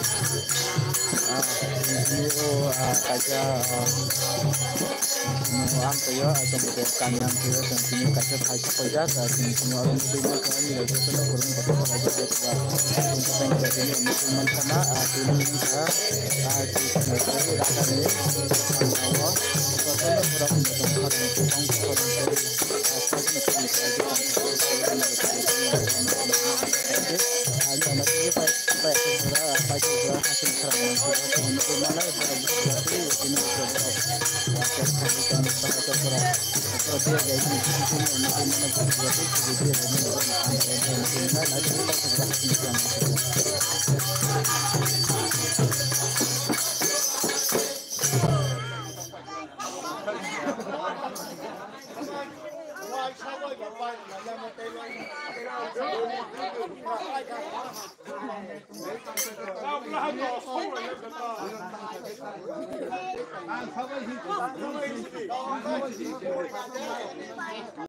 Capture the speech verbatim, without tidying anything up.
Ah, tini o, ah, kaisa, ah, ang twiyo, ah, chwng tei kami ang twiyo, chwng tini kaisa thai sapaijak, ah, chwng tini oro nugwi mankha, ani rajasano kwrwng kotor kotor rajak, ah, chwng tei tini nugwi mankha na, ah, tini wngkha, ah, chwng tini rakhani, ah, o, jotono borok ni tongthar ni tongthar ni tei, ah, sakni tongthar ni tongthar ni tei, ah, ani ano tini pai, pai, ah, pai, ah, hasing kharang nang tini tini manai borok tini tini borok, ah, kek thani tini bahai borok.